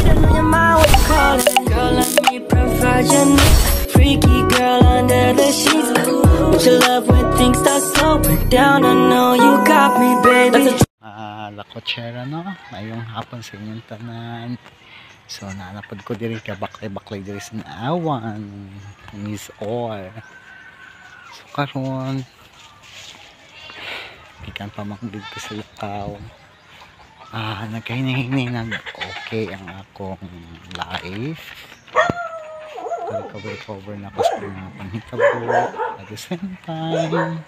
I know your mind was calling. Girl, let me provide your needs. Freaky girl under the sheets. But you love when things start slowing down. I know you got me, baby. That's a Lakotsera, no? Mayong hapon sa inyong tanan. So, naanapod ko diri ka baklay-baklay diri sa Naawan. Miss Or. So, karon gikan pa man ko sa lakaw. Nagkahinay-hinay nag okay ang akong life. Recover, recover na ako sa mga panghitabo. At the same time,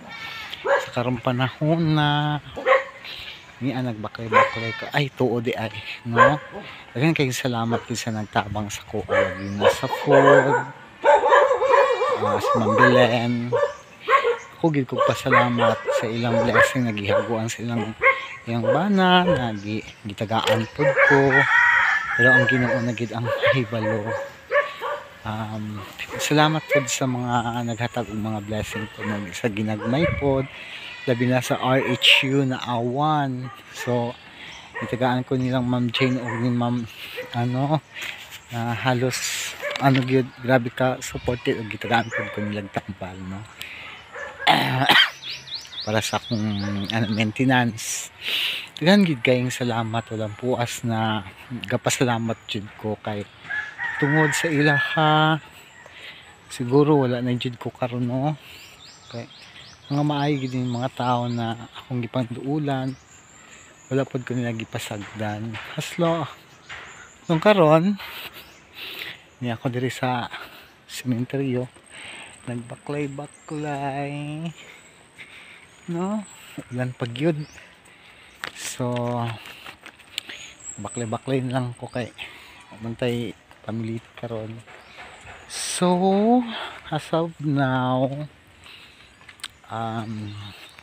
sa karong panahon na ni ang nagbaklay-baklay ka ay tuo di ay, no? Daghan kay salamat kay sa nagtabang sa ko lagi na sa food, sa Ma'am Belen. Ako gid kog pasalamat sa ilang blessing, nagihaguan sa ilang iyang bana, nagi gitagaan pod ko, pero ang Ginoo na gid ang mahibalo. Salamat pod sa mga naghatag og mga blessing pod sa ginagmay pod, labi na sa RHU na awan. So gitagaan ko nilang Ma'am Jane og ni Ma'am ano na halos ano gyud, grabe ka supported og gitagaan pod ko nilang tambal, no, para sa akong ano, maintenance. Daghan gid kayong salamat, walang puas na gapasalamat jud ko kay tungod sa ilaha siguro wala na jud ko karon, no? Kay mga maayo gid yung mga tao na akong gipanduulan, wala pod ko nila gipasagdan. Haslo nung karon ni ako diri sa sementeryo nagbaklay-baklay, no? Ulan pag yun, so baklay-baklay na lang ko kay bantay pamilit karon. So as of now,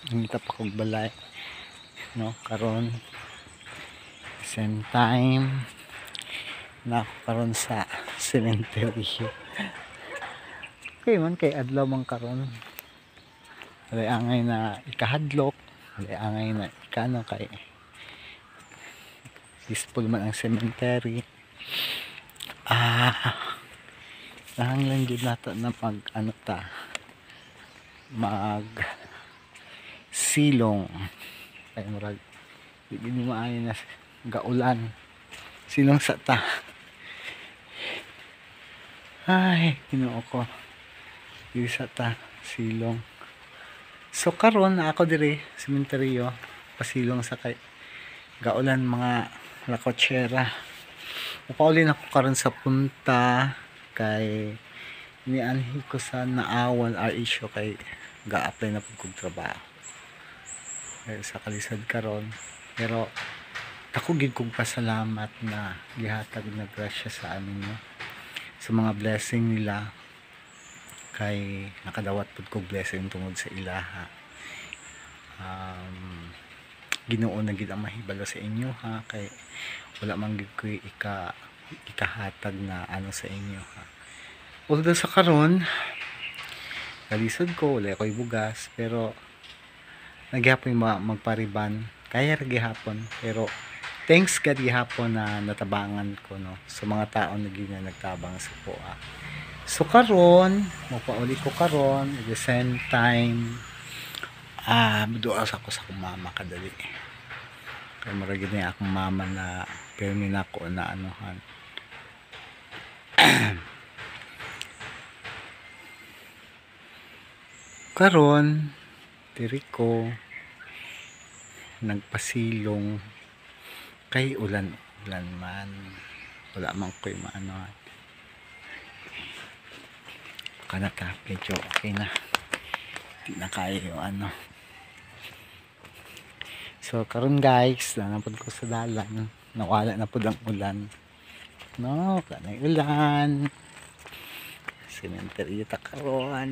nangita pa kog balay, no? Karon same time na ako karon sa cemetery. Okay man kay adlaw man karon, walay angay na ikahadlok, walay angay na ikano kay peaceful man ang cemetery. Nahanglan gid nato na pag ano ta mag silong ay murag di gid maayo na gaulan, silong sa ta. Ay, Ginoo ko, diri sa ta silong. So karon na ako diri sementeryo pasilong sa kay gaulan, mga lakotsera. Mupaulin ako karon sa punta kay nianhi ko sa Naawan RHU kay ga-apply na pud kog trabaho. Kay sa kalisod karon, pero ako gid kog pasalamat na gihatag na grasya sa amin, no? Sa mga blessing nila kay nakadawat pud kog blessing tungod sa ilaha. Ginoo na gid ang mahibalo sa inyo ha, kay wala man gid koy ikahatag na ano sa inyo ha. Although sa karon kalisod ko, wala ko'y bugas, pero naghihapon magpariban, kaya ra gihapon, pero thanks God gihapon na natabangan ko, no, sa mga tao na gid na nagtabang sa kuha. So karon mopauli ko karon, at the same time muduas ako sa akong mama kadali kay murag gid ni akong mama na pirmi na ako na anuhan. Karon diri ko nagpasilong kay ulan-ulan man, wala man ko'y maanohan. Kanata medyo okay na, di na kaya yung ano. So karon guys, nanapod ko sa dalan, nawala na pod ang ulan, no? Wala na yung ulan, cemetery ta karon.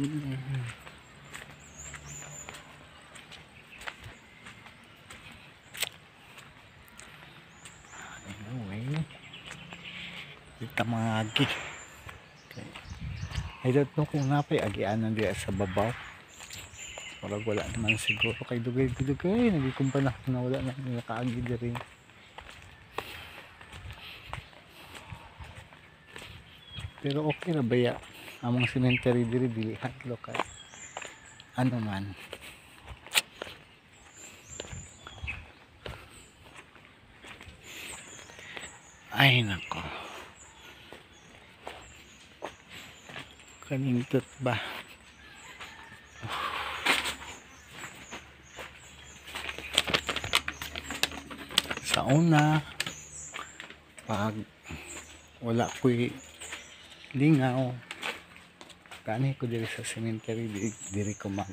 Anyway, dito mga agi. Okay. I don't know kung napay agianan diya sa babaw. Murag wala naman siguro kay dugay-dugay nagikumpana na wala na nakaagi diri. Pero okay ra baya among cemetery diri, dili hadlok kay ano man. Ay nako. Kanindot ba? Sa una, pag wala ko'y lingaw, gani ko diri sa cemetery, diri ko mag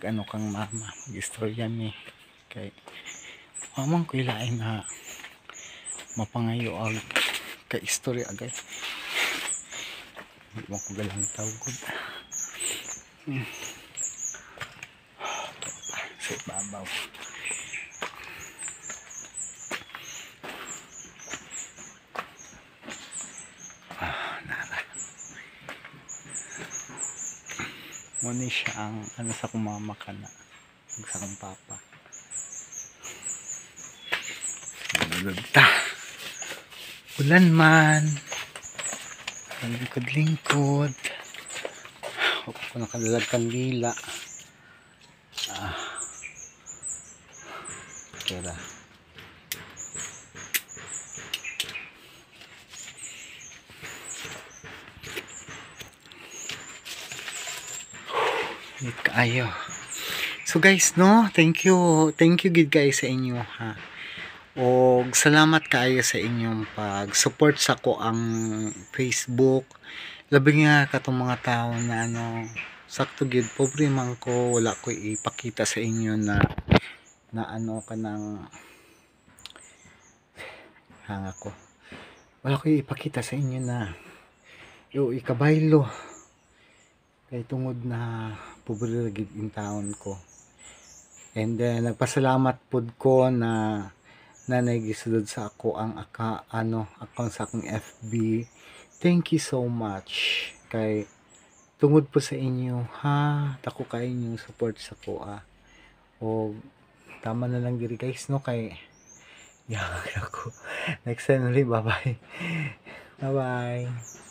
ano kang mama, mag-istorya mi. Kay mamang ko'y lain na mapangayo og ka-istorya agay. Hindi mo ko galang tawgod. Sa ibabaw. Nara. Muna siya ang ano sa akong mama ka na. Sa akong papa. Ta. Ulan man. Lingkod-lingkod. Ako nakadalag kandila. Tera. Init kaayo. So guys, no, thank you gid guys sa inyo ha. Og salamat kaayo sa inyong pag-support sa ko ang Facebook. Labi nga katong mga tao na ano, sakto gid pobre man ko, wala ko ipakita sa inyo na na ano kanang hanga ko. Wala ko ipakita sa inyo na yo ikabaylo kay tungod na pobre ra gid in town ko. And then nagpasalamat pud ko na nanay gisulod sa ako ang account sa akong FB. Thank you so much kay tungod po sa inyo ha, dako kay inyong support sa ko ah. O tama na lang diri guys no, kay yag ako. Next time ulit, bye bye. Bye bye.